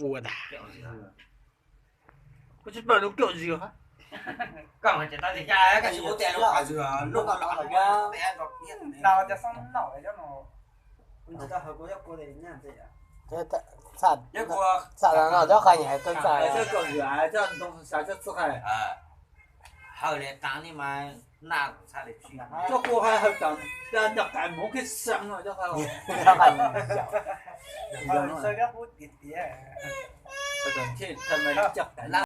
ua tas. Kuv tsis paub lub coj zws. Koj mas ces tau tias cas, koj tsis paub tias lub coj zws, lub no los no. Txham no cov qhov nyiam koj txawm. Coj zws, coj ntoo xav coj txhais. Hawm li tas ni mas na kuv txhaj li tsis. Coj kuv hawm hawm tas, coj ntawm qais mus khib xeev no coj hawm. Coj qais